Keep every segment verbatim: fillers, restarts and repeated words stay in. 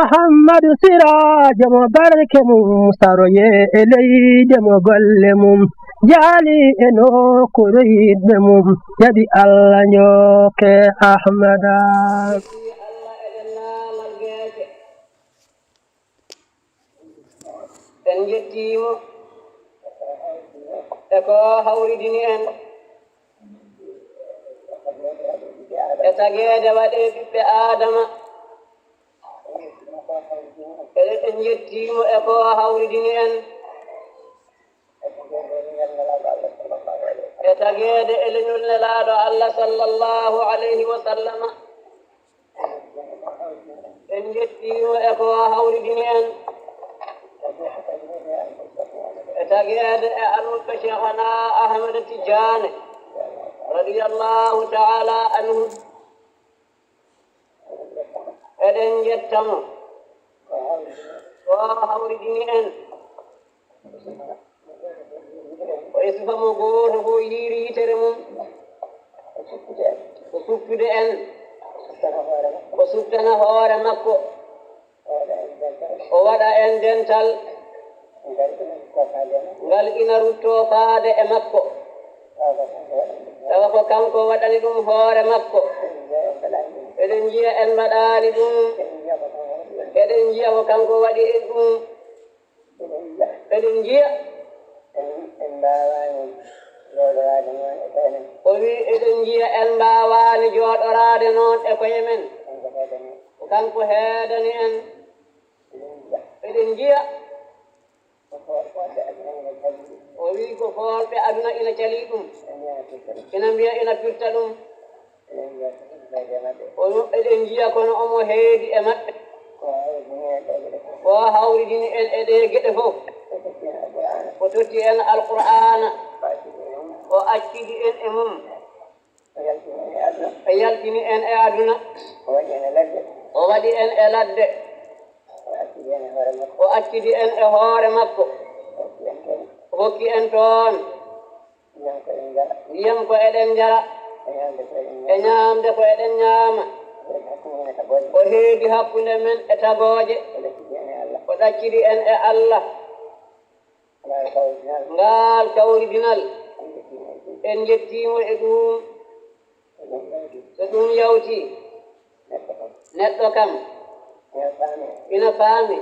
Muhammadu Siraajo mo barke mum saroye e leyde mo golle mum jaali e nokkuure yiɗɓe mum jaɓi Allah njokke Ahmada. En njettii mo e ko hawridini en e tageede waɗee ɓiɓɓe Aadama. Eɗen en njettii mo e ko hawridini en e tageede e leñol Nelaaɗo Allah sallallahu alayhi wa sallama. En njettii mo e ko hawridini en e tageede e almuɓɓe Cheikhana Ahmad Tidiane radiyallahu ta'ala anhu. Eɗen njetta mo ko hawridini en. O e sifa mo gooto fof yiiri yitere mum. Ko suttude en. Ko suttana hoore makko. O waɗa en dental. Ngal ina ruttoo faade e makko. Tawa ko kanko waɗani ɗum hoore makko. Eɗen njiya en mbaɗaali ɗum. Eɗen njiya ko kanko waɗi e ɗum. Eɗen njiya. En, en mbaawaani jooɗoraade noon e koye men. O wii, eɗen njiya en mbaawaani jooɗoraade noon e koye men. Kanko heedani en. Ko kanko heedani en. Eɗen njiya. Eɗen njiya. Ko fo-, fodde aduna ina calii ɗum. O wii, ko foolɓe aduna ina calii ɗum. Ina mbiya ina firta ɗum. Ina mbiya ina firta ɗum. O, eɗen njiya kono omo heedi e maɓɓe. Ko hawridini en e ɗee geɗe fof. Ko totti en Alqur'aana. O accidi en e mum. O yaltini en e aduna. O waɗi en e ladde. O accidi en e hoore makko. O hokki en toon. Ndiyam ko eɗen njara. E ñaamde ko eɗen ñaama. O heedi hakkunde men e tagooje. O ɗaccidi en e Allah. Ngaal kawridinal. En njettii mo e ɗum. So ɗum yawtii, neɗɗo kam ina faami.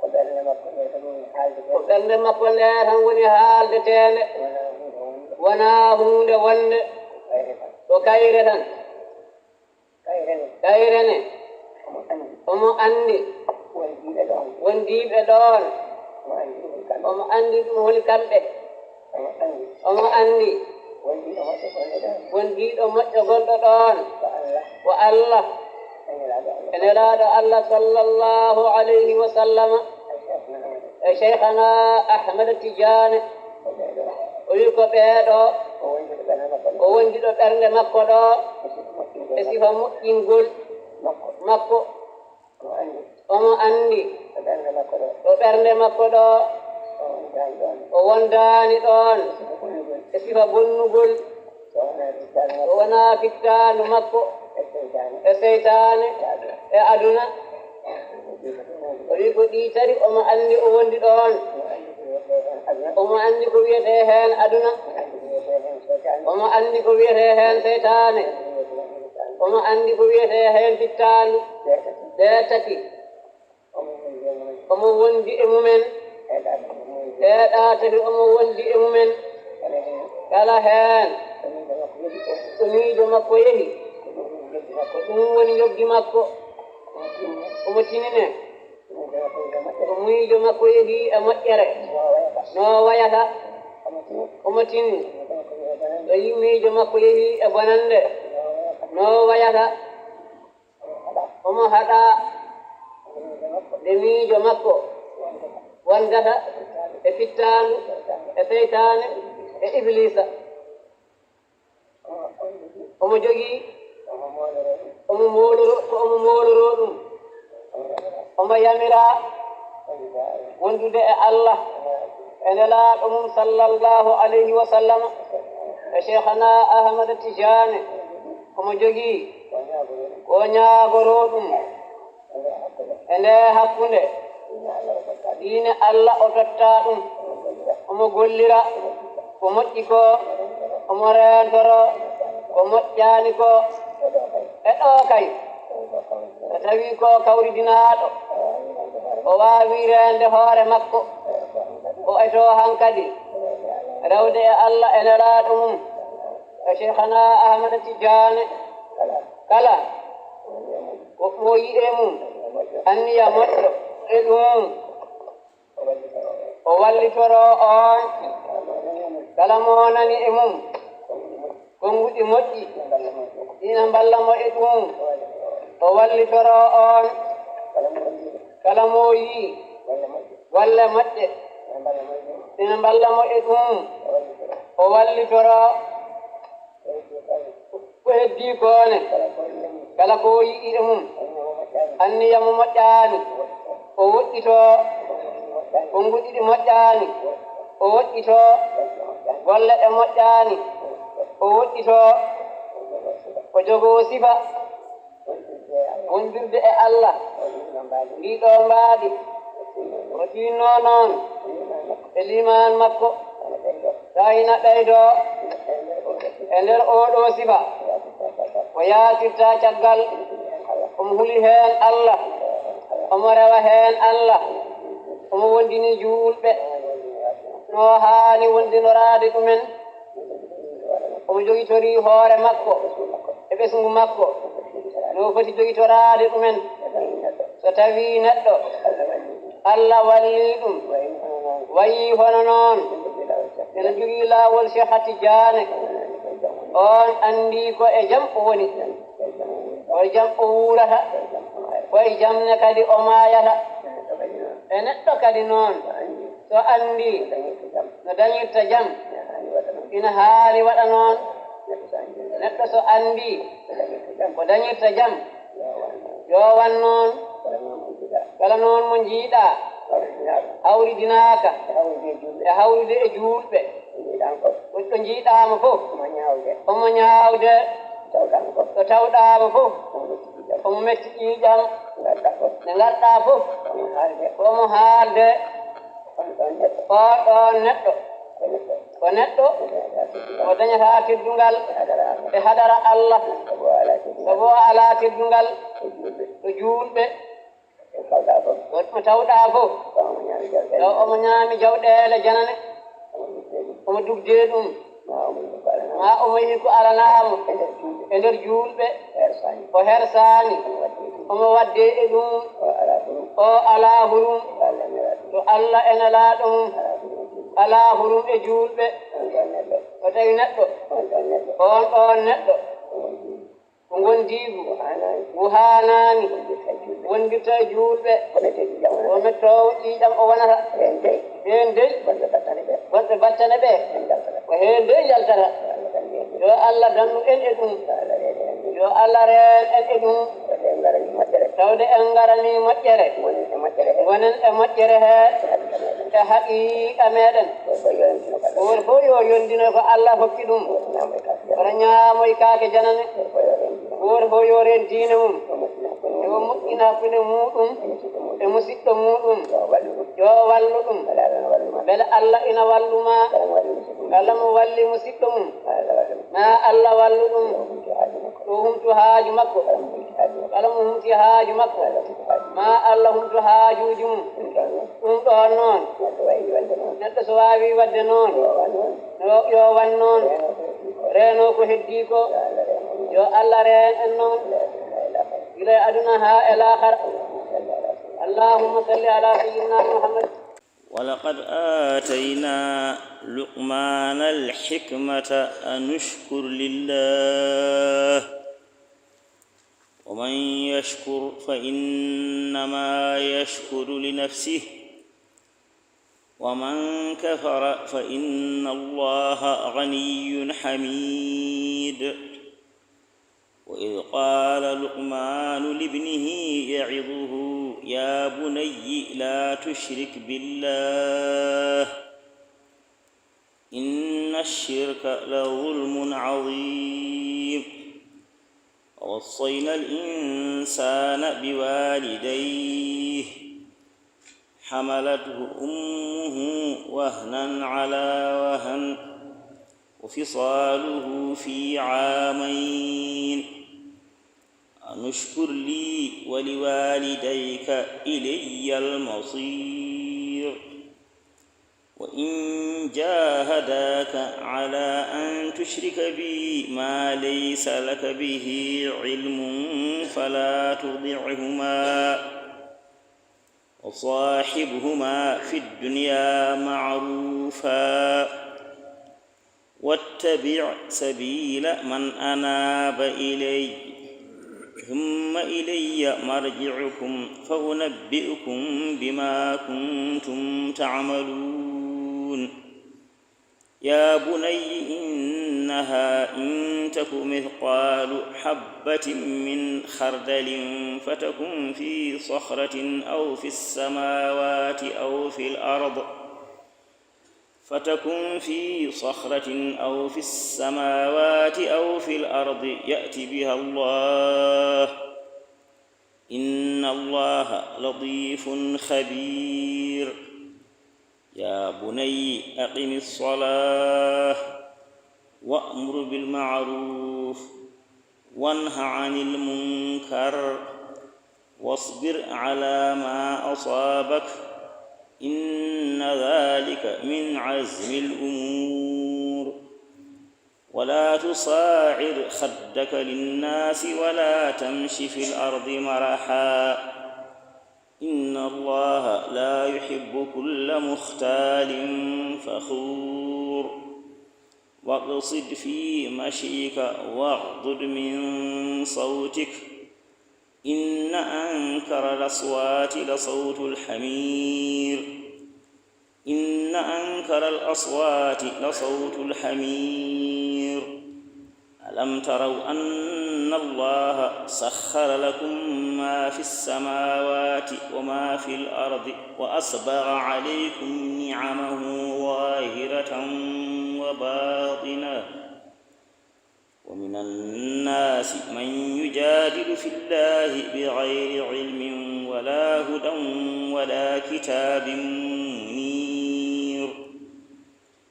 Ko ɓernde makko nde tan woni haalde teende. Ko ɓernde makko nde tan woni haalde teende. Wonaa huunde wonde. Wonaa huunde wonde. Ko kayre tan. Ko kayre ne. Kayre ne. Omo anndi. Omo anndi. Wondiiɓe ɗoon. Wondiiɓe ɗoon. Omo anndi ɗum woni kamɓe. Omo anndi ɗum woni kamɓe. Omo anndi. Omo anndi. Wondiiɗo moƴƴo gonɗo ɗoon. Wondiiɗo moƴƴo gonɗo ɗoon. Ko Allah. Ko Allah. E Nelaaɗo Allah. E Nelaaɗo Allah sallallahu alayhi wa sallama. E Cheikhana Ahmad Tidiane. O wii ko ɓeeɗo. O wondiɗo ɓernde makko ɗo. E sifa moƴƴingol makko. Omo anndi. Ɗo ɓernde makko ɗo. O wondaani ɗoon. E sifa bonnugol. O wonaa fittaandu makko. E seytaane. E aduna. O wii ko ɗii tati omo anndi o wondi ɗoon. Omo anndi ko wiyetee heen aduna. Omo anndi ko wiyetee heen seytaane. Omo anndi ko wiyetee heen fittaandu. Ɗee tati. Omo wondi e mumen. Ɗee ɗaa tati omo wondi e mumen. Kala heen. Ɗo miijo makko yehi. Ko ɗum woni njoggi makko. Omo tinine. Ko miijo makko yehi e moƴƴere. No wayata. Omo tini. Ɗo yi-, miijo makko yehi e bonannde. No wayata. Omo haɗa nde miijo makko wondata e fittaandu, e seytaane, e Ibliisa. Omo jogii, omo mooloroo, ko omo mooloroo ɗum. Omo yamiraa wondude e Allah, e Nelaaɗo mum sallallahu alayhi wa sallam, e Cheikhana Ahmad Tijaani. Omo jogii ko ñaagoroo ɗum. E ndee hakkunde, diine Alla o tottaa ɗum, omo gollira ko moƴƴi ko, omo reentoro ko moƴƴaani ko. E ɗoo kay, so tawii ko kawridinaaɗo, o waawii reende hoore makko, o etoo hankadi rewde e Alla e Nelaaɗo mum, e Sheekhanaa Ahmada Tijjaane. Kala ko ɓooyi e mum, anniya moƴƴo e ɗum, o wallitoro oon. Kala mo nani e mum konnguɗi moƴƴi, ina mballa mo e ɗum, o wallitoro oon. Kala mo yii golle moƴƴe, ina mballa mo e ɗum, o wallitoro. Ko heddii ko ne, kala ko o yi'i e mum, anniya mo moƴƴaani, o woɗɗitoo. Konnguɗi ɗi moƴƴaani, o woɗɗitoo. Golle ɗe moƴƴaani, o woɗɗitoo. O jogoo sifa wondirde e Alla. Ndii ɗoo mbaadi o tiinnoo noon e liimaan makko, tawi na ɓeydoo e nder oo ɗoo sifa. O yaatirta caggal, omo huli heen Alla, omo rewa heen Alla, omo wondini juulɓe no haani wondinoraade ɗumen. Omo jogitori hoore makko e ɓesngu makko no foti jogitoraade ɗumen. So tawii neɗɗo Alla wallii ɗum, wayii hono noon, ene jogii laawol Seex Tijaane, oon anndii ko e jam o woni, ko e jam o wuurata, ko e jam ne kadi o maayata. E neɗɗo kadi noon, so anndii no dañirta jam, ina haani waɗa noon. Neɗɗo so anndii ko dañirta jam, yo wan noon. Kala noon mo njiiɗaa hawridinaaka e hawrude e juulɓe, ɗo njiiɗaama fof omo ñaawde, ɗo tawɗaama fof omo metti ƴiiƴam, nde ngarɗaa fof ko omo haalde. On ɗoon neɗɗo ko neɗɗo, o dañata teddungal e hadara Allah, sabu o alaa teddungal to juulɓe. Mo tawɗaa fof, taw omo ñaami jawɗeele janane, omo dugdee ɗum, maa omo yiɗi ko alanaa mo e nder juulɓe, o hersaani, omo waddee e ɗum, o alaa hurum to Allah e Nelaaɗo mum, alaa hurum e juulɓe. So tawi neɗɗo, on ɗoon neɗɗo, ko ngondiigu ngu haanaani wondirta e juulɓe, ko mettoowo ƴiiƴam o wonata. Ɓeen dey, wonɓe battane ɓe, ko heen dey njaltata. Yo Allah dandu en e ɗum, yo Allah reen en e ɗum. Tawde en ngaranii moƴƴere, ngonen e moƴƴere hee e haqiiqa meeɗen. Gooto fof yo yondino ko Allah hokki ɗum, wota ñaamoy kaake janane. Gooto fof yo reen diine mum, yo moƴƴin hakkunde muuɗum e musiɗɗo muuɗum, yo wallu ɗum, mbele Allah ina wallu ma. Kala mo walli musiɗɗo mum, ma Allah wallu ɗum, yo humtu haaju makko. Kala mo humti haaju makko, ma Allah humtu haajuuji mum. Ɗum ɗoon noon, neɗɗo so waawii waɗde noon, yo, yo wan noon, reenoo ko heddii ko, yo Allah reen en noon, gila e aduna haa e laakara. Allahumma salli ala sayyidina Muhammad. ولقد آتينا لقمان الحكمة أن اشكر لله، ومن يشكر فإنما يشكر لنفسه، ومن كفر فإن الله غني حميد. وإذ قال لقمان لابنه يعظه يا بني لا تشرك بالله إن الشرك لظلم عظيم. وصينا الإنسان بوالديه حملته أمه وهنا على وهن وفصاله في عامين أن اشكر لي ولوالديك إلي المصير. وإن جاهداك على أن تشرك بي ما ليس لك به علم فلا تطعهما وصاحبهما في الدنيا معروفا واتبع سبيل من أناب إلي ثم إلي مرجعكم فأنبئكم بما كنتم تعملون. يا بني إنها إن تك مثقال حبة من خردل فتكن في صخرة أو في السماوات أو في الأرض فتكن في صخرة أو في السماوات أو في الأرض يأت بها الله إن الله لطيف خبير. يا بني أقم الصلاة وأمر بالمعروف وانه عن المنكر واصبر على ما أصابك إن ذلك من عزم الأمور. ولا تصعر خدك للناس ولا تمش في الأرض مرحا إن الله لا يحب كل مختال فخور. واقصد في مشيك واغضض من صوتك إن أنكر الأصوات لصوت الحمير. إن أنكر الأصوات لصوت الحمير. ألم تروا أن الله سخر لكم ما في السماوات وما في الأرض وأسبغ عليكم نعمه ظاهرة وباطنة ومن الناس من يجادل في الله بغير علم ولا هدى ولا كتاب منير.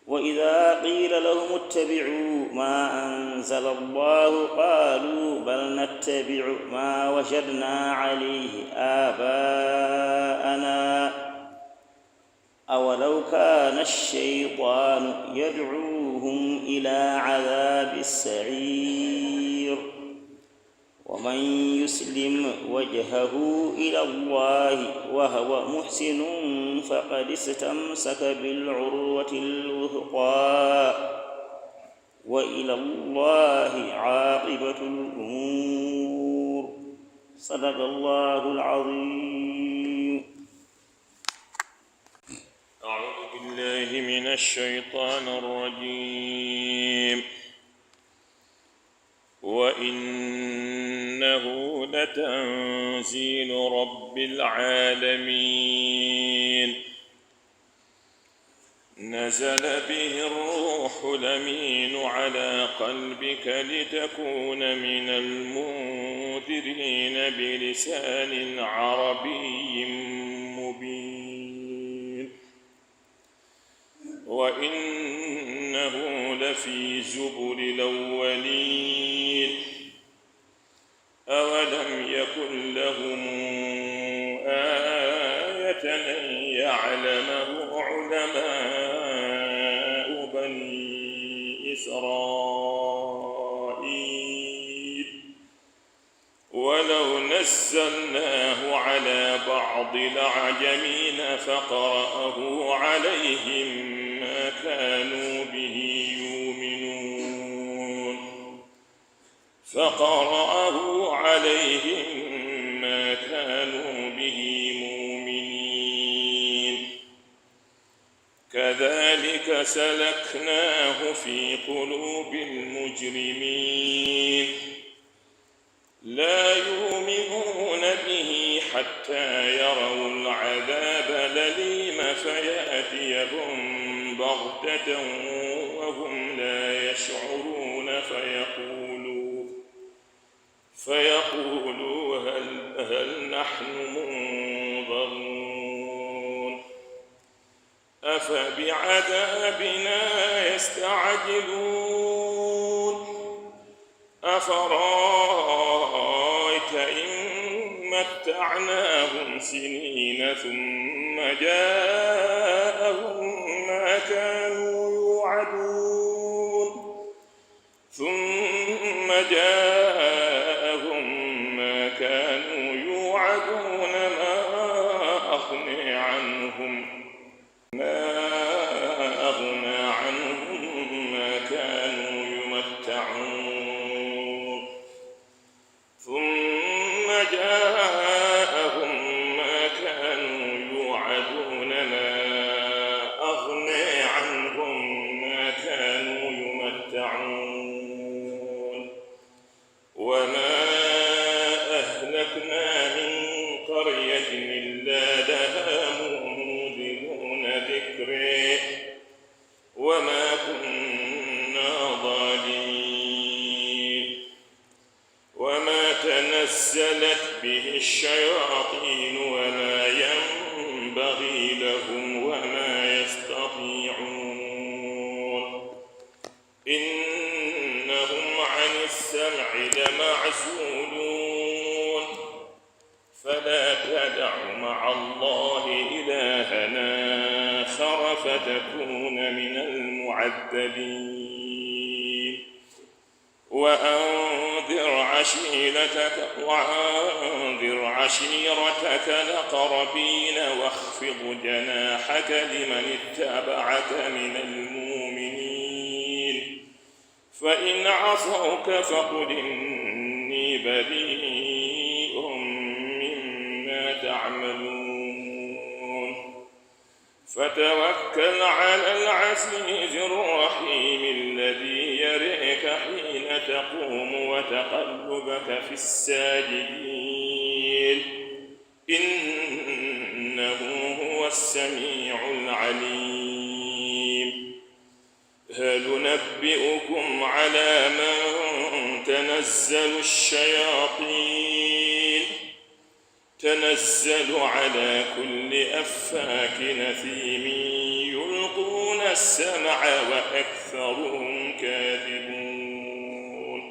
وإذا قيل لهم اتبعوا ما أنزل الله قالوا بل نتبع ما وجدنا عليه آباءنا أولو كان الشيطان يدعوهم إلى عذاب السعير. ومن يسلم وجهه إلى الله وهو محسن فقد استمسك بالعروة الوثقى وإلى الله عاقبة الأمور. صدق الله العظيم. أعوذ بالله من الشيطان الرجيم. وإنه لتنزيل رب العالمين. نزل به الروح الأمين على قلبك لتكون من المنذرين بلسان عربي مبين. وإنه لفي زبر الأولين. أولم يكن لهم آية أن يعلمه علماء بني إسرائيل. ولو نزلناه على بعض الأعجمين فقرأه عليهم ما كانوا به يؤمنون. فقرأه عليهم ما كانوا به مؤمنين. كذلك سلكناه في قلوب المجرمين. لا يؤمنون به حتى يروا العذاب الأليم فيأتيهم بغتة وهم لا يشعرون فيقولوا، فيقولوا هل، هل نحن منظرون. أفبعذابنا يستعجلون. أفرأيت إن متعناهم سنين ثم جاءهم ما كانوا يوعدون. ثم جاءهم ما كانوا يوعدون ما أغني عنهم، ما أغنى عنهم ما كانوا يمتعون. ثم جاءهم ما كانوا يوعدون ما أغني عنهم ما كانوا يمتعون. وما أهلكنا من قرية إلا لها منذرون ذكري وما كنا ظالمين. وما تنزلت به الشياطين وما ينبغي لهم وما يستطيعون. إنهم عن السمع لمعزولون. فلا تدع مع الله إلها آخر فتكون من المعذبين. وأنذر عشيرتك، وأنذر عشيرتك الأقربين واخفض جناحك لمن اتبعك من المؤمنين. فإن عصوك فقل إني بريء مما تعملون. فتوكل على العزيز الرحيم الذي يريك حين تقوم وتقلبك في الساجدين، إنه هو السميع العليم. هل ننبئكم على من تنزل الشياطين؟ تنزل على كل أفاك أثيم يلقون السمع وأكثرهم كاذبون.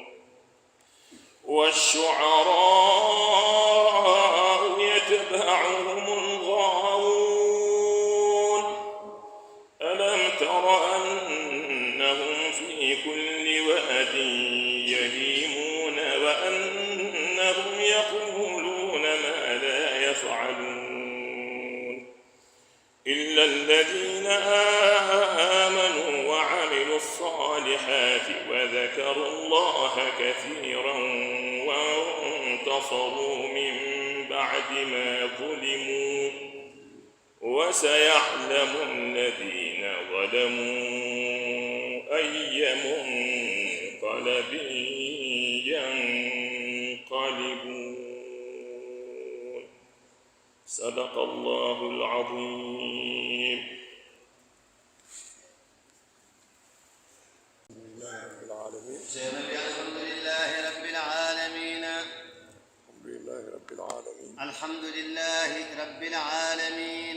والشعراء يتبعهم الغاوون. ألم تر أنهم في كل واد يهيمون وأنهم يقولون ما لا يفعلون. إلا الذين آمنوا وعملوا الصالحات وذكروا الله كثيرا وانتصروا من بعد ما ظلموا وسيعلم الذين ظلموا أي منقلب ينقلبون. صدق الله العظيم. الحمد لله رب العالمين. Ceerno wi, alhamdulillahi rabbil aalamiina. الحمد لله رب العالمين. الحمد لله رب العالمين.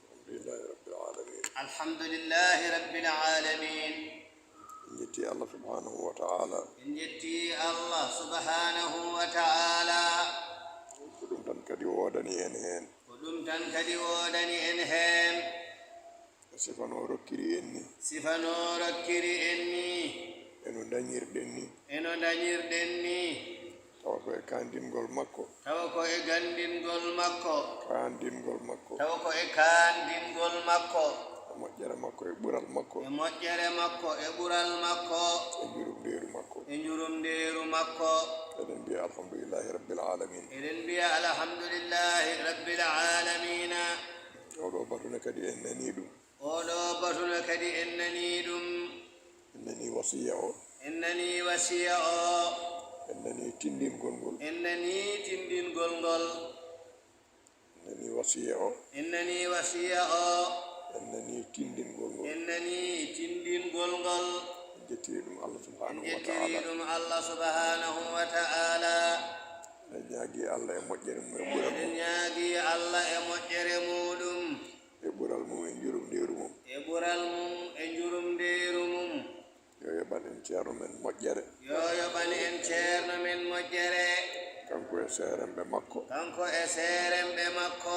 الحمد لله رب العالمين. الحمد لله رب العالمين. En njetti Allah subhanahu wa ta'ala. En njetti Allah subhanahu wa ta'ala. Ko ɗum tan kadi woodani en heen. Ko ɗum tan kadi woodani en heen. Sifa no rokkiri en ni. Sifa no rokkiri en ni. E no dañirɗen ni. E no dañirɗen ni. Tawa ko e kaandingol makko. Tawa ko e gandingol makko. Kaandingol makko. Tawa ko e kaandingol makko. E moƴƴere makko, e ɓural makko. E moƴƴere makko, e ɓural makko. E njurumndeeru makko. E njurumndeeru makko. Eɗen mbiya alhamdulillahi rabbil aalamiin. Eɗen mbiya alhamdulillahi rabbil aalamiina. Oɗo batu ne kadi en nanii ɗum. Oɗo batu ne kadi en nanii ɗum. En nanii wasiya o. En nanii wasiya o. En nanii tinndingol ngol. En nanii tinndingol ngol. En nanii wasiya o. En nanii wasiya o. En nanii tinndingol ngol. En nanii tinndingol ngol. En njettiri ɗum Allah subhanahu wa ta'ala. En njettiri ɗum Allah subhanahu wa ta'ala. Ñaagi Allah e moƴƴere mum e ɓural mum. Eɗen ñaagi Allah e moƴƴere muuɗum. E ɓural mum e njurumndeeru mum. E ɓural mum e njurumndeeru mum. Yo yoɓan en Ceerno men moƴƴere. Yo yoɓan en Ceerno men moƴƴere. Kanko e seeremɓe makko. Kanko e seeremɓe makko.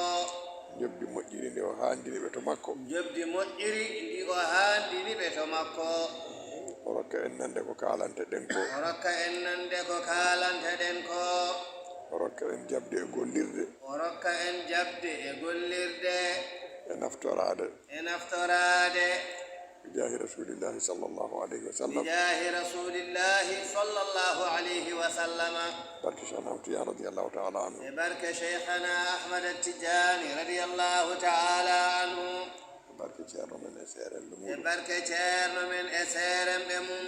Njoɓdi moƴƴiri ndi o haandini ɓe to makko. Njoɓdi moƴƴiri ndi o haandini ɓe to makko. O rokka en nande ko kaalanteɗen ko. O rokka en nande ko kaalanteɗen ko. O rokka en jaɓde e gollirde. O rokka en jaɓde e gollirde. E naftoraade. E naftoraade. Bijaahi Rasuulillaahi sallallaahu alayhi wa sallam. Bijaahi Rasuulillaahi sallallaahu alayhi wa sallam. Barke Cheikh Ahmad Tijaan radiyallaahu ta'aalaa anhu. E barke Cheikhana Ahmad Tijani radiyallaahu ta'aalaa anhu. E barke Ceerno men e seeremɓe mum. E barke Ceerno men e seeremɓe mum.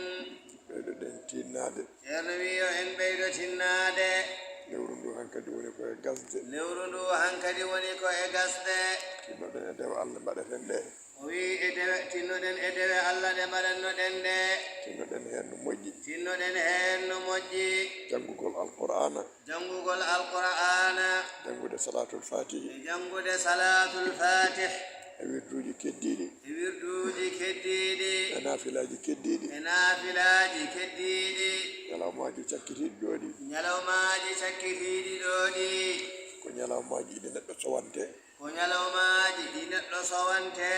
Ɓeydoɗen tinnaade. Ceerno wi yo en ɓeydo tinnaade. Lewru ndu hankadi woni ko e gasde. Lewru ndu hankadi woni ko e gasde. Tinnoɗen e dewe Allah mbaɗeten nde. O wi e dewe, tinnoɗen e dewe Allah ɗe mbaɗannoɗen nde. Tinnoɗen heen no moƴƴi. Tinnoɗen heen no moƴƴi. Janngugol Alqur'aana. Janngugol Alqur'aana. Janngude Salaatul Faatihi. E janngude Salaatul Faatih. E wirduuji keddiiɗi. E wirduuji keddiiɗi. E naafilaaji keddiiɗi. E naafilaaji keddiiɗi. Ñalawmaaji cakkitiiɗi ɗo ɗi. Ñalawmaaji cakkitiiɗi ɗo ɗi. Ko ñalawmaaji ɗi neɗɗo sowante. Ko ñalawmaaji ɗi neɗɗo sowante.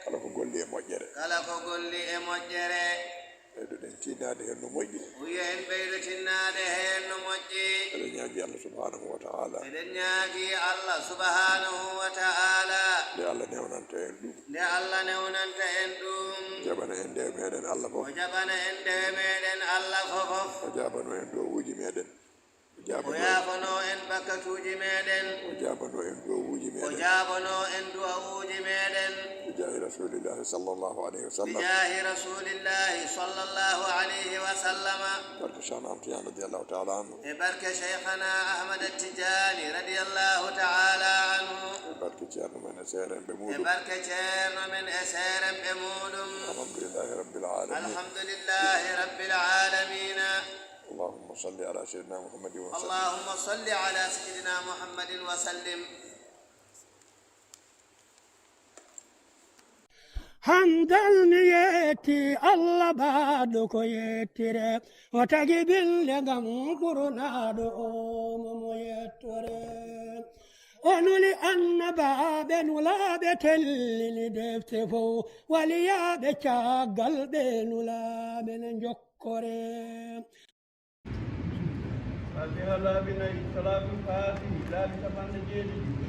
Kala ko golli e moƴƴere. Kala ko golli e moƴƴere. Ɓeydoɗen tinnaade heen no moƴƴi. O wiya en ɓeydo tinnaade heen no moƴƴi. Eɗen ñaagi Allah subhaanahu wa ta'aalaa. Eɗen ñaagi Allah subhaanahu wa ta'aalaa. Nde Allah newnanta en ɗum. Nde Allah newnanta en ɗum. Jaɓana en dewe meɗen Allah fof. O jaɓana en dewe meɗen Allah fof. O jaabano en du'awuuji meɗen. O jaabano en. O yaafano en bakkatuuji meɗen. O jaabano en du'awuuji meɗen. O jaabano en du'awuuji meɗen. Bijaahi Rasuulillaahi sallallaahu alayhi wa sallam. Bijaahi Rasuulillaahi sallallaahu alayhi wa sallam. Barke Cheikhna Ahmad Tijani radiyallaahu ta'aalaa anhu. E barke Cheikhana Ahmad Tijani radiyallaahu ta'aalaa anhu. E barke Ceerno men e seeremɓe muuɗum. E barke Ceerno men e seeremɓe muuɗum. Alhamdulillaahi Rabbil aalamiin. Alhamdulillaahi Rabbil aalamiina. اللهم صل على سيدنا محمد وسلم. اللهم صل على سيدنا محمد وسلم. Hanndal mi yetti Allah baɗɗo ko yettire, o tagi bille ngam ɓurnaaɗo o mo mo yettore. O nuli annabaaɓe nulaaɓe tellini defte fof, waliyaaɓe caggal ɓe nulaaɓe ne njokkore. Fatiha laabi nayi, Salaatul Faatihi laabi capanɗe jeeɗiɗi.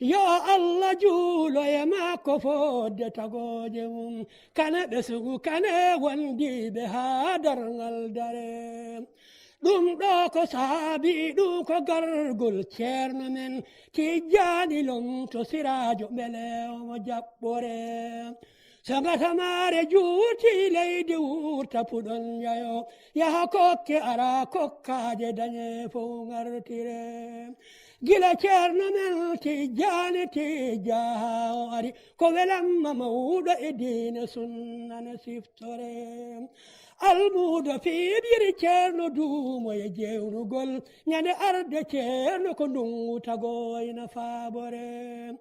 Yo Allah juulo e makko fodde tagooje mum, kane ɓesngu, kane wondiiɓe haa darngal dare. Ɗum ɗo ko saabi ɗum ko gargol Ceerno men Tijjaani Lom to Siraajo mbele omo jaɓɓore. So ngatamaare juuti leydi wurta puɗon njayo, yaha kokke ara kokkaaje dañe fof ngartire. Gila Ceerno men Tijjaani Tijja haa o ari, ko welamma mawɗo e diine sunna ne siftore. Almuudo fiɓiri Ceerno duumo e jeewnugol, ñande arde Ceerno ko ndungu tagoyna faabore.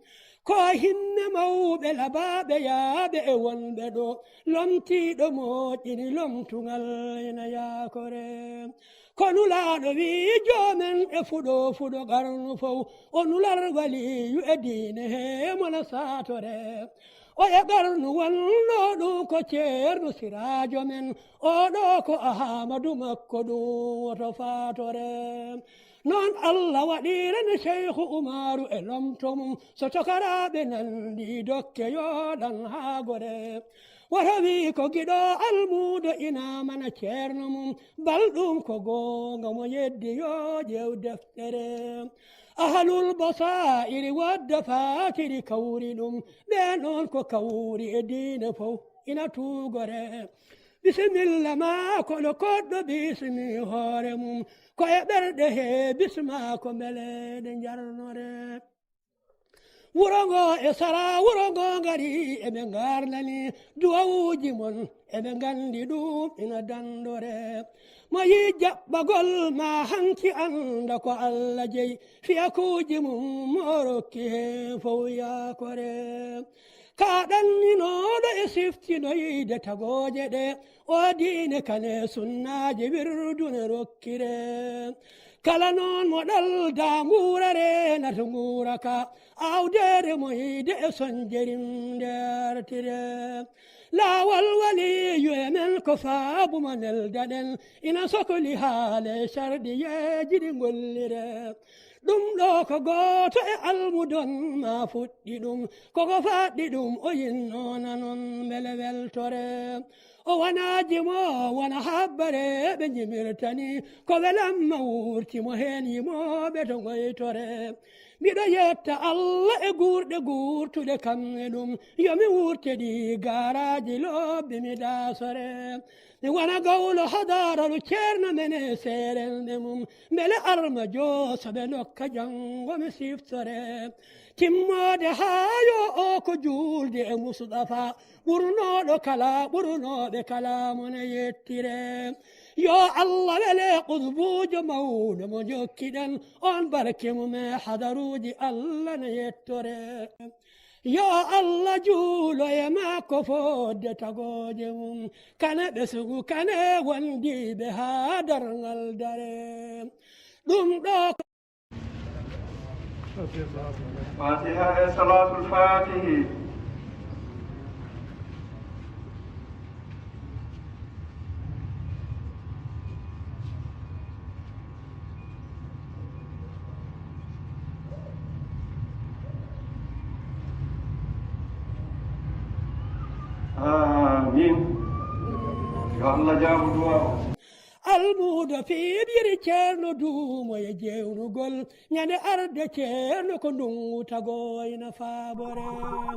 Ko hinne mawɓe labaaɓe yaaɓe e wonɓe ɗo, lomtiiɗo moƴƴini lomtugal ina yaakore. Ko nulaaɗo wii joomen e fuɗo fuɗo qarnu fow, o nular waliyu e diine he mona saatore. O e qarnu wonno ɗum ko Ceerno Siraajo men, oɗo ko Ahamadu makko ɗum woto faatore. Noon Allah waɗirani Seyhu Umaru e lomto mum, so tokaraaɓe nanndi dokke yooɗan haa gore. Woto wii ko giɗo almuudo ina mana ceerno mum, bal ɗum ko goonga mo yeddi yo ƴeew deftere. Ahalul basaa'iri wadda faakiri kawri ɗum, ɓe noon ko kawri e diine fow ina tuugore. Bisimilla ma kono koɗɗo bismi hoore mum, ko e ɓerɗe he bisma ko mbele ɗe njarnore. Wuro ngo e sara wuro ngo ngari, eɓe ngarnani duwawuuji mon, eɓe nganndi ɗum ina danndore. Mo yii jaɓɓagol ma hanki annda ko Allah jeyi, fiyakuuji mum mo rokki heen fof yaakore. Ka ɗanninooɗo e siftinoyde tagooje ɗe, o diine kane sunnaaji wirdune rokkire. Kala noon mo ɗalda nguurare nata nguura ka, awdeere moyde e sonjerim ndeertire. Laawol waliyu e men ko faabu mo neldaɗen, ina sokli haale sarɗiyeeji ɗi ngollire. Ɗum ɗo ko gooto e almudon ma fuɗɗi ɗum, koko faɗɗi ɗum o yinno nanon mbele weltore. O wonaaji mo wona habbare ɓe njimirtani, ko welamma wurti mo heen yimooɓe to ngoytore. Miɗo yetta Allah e guurɗe guurtuɗe kam e ɗum, yo mi wurte ɗi gaaraaji lobbi mi daasore. Mi wona gawlo hadaralu ceerno men e seerenɓe mum, mbele arma joo so ɓe ndokka janngo mi siftore. Timmoode haa yo o ko juulde e Mustafa, ɓurnooɗo kala, ɓurnooɓe kala mo ne yettire. Yo Allah wele qutbuujo mawɗo mo jokkiɗen, on barke mum e hadaruuji Allah ne yettore. Yo Allah juulo e makko fodde tagooje mum, kane ɓesngu kane wondiiɓe haa darngal dare. Ɗum ɗo ko Fatiha e Salatul Fatihi. Amin. Yo Allah jaabu du'a o. Almuudo piɓiri ceerno duumo e jeewnugol. Ñande arde ceerno ko ndungu tagoyna faabore.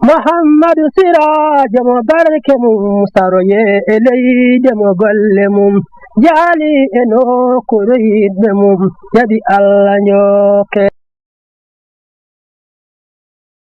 Muhammadu Siraajo mo barke mum saroye e leyde mo golle mum jaali e nokkuure yiɗɓe mum jaɓi Allah ñooke.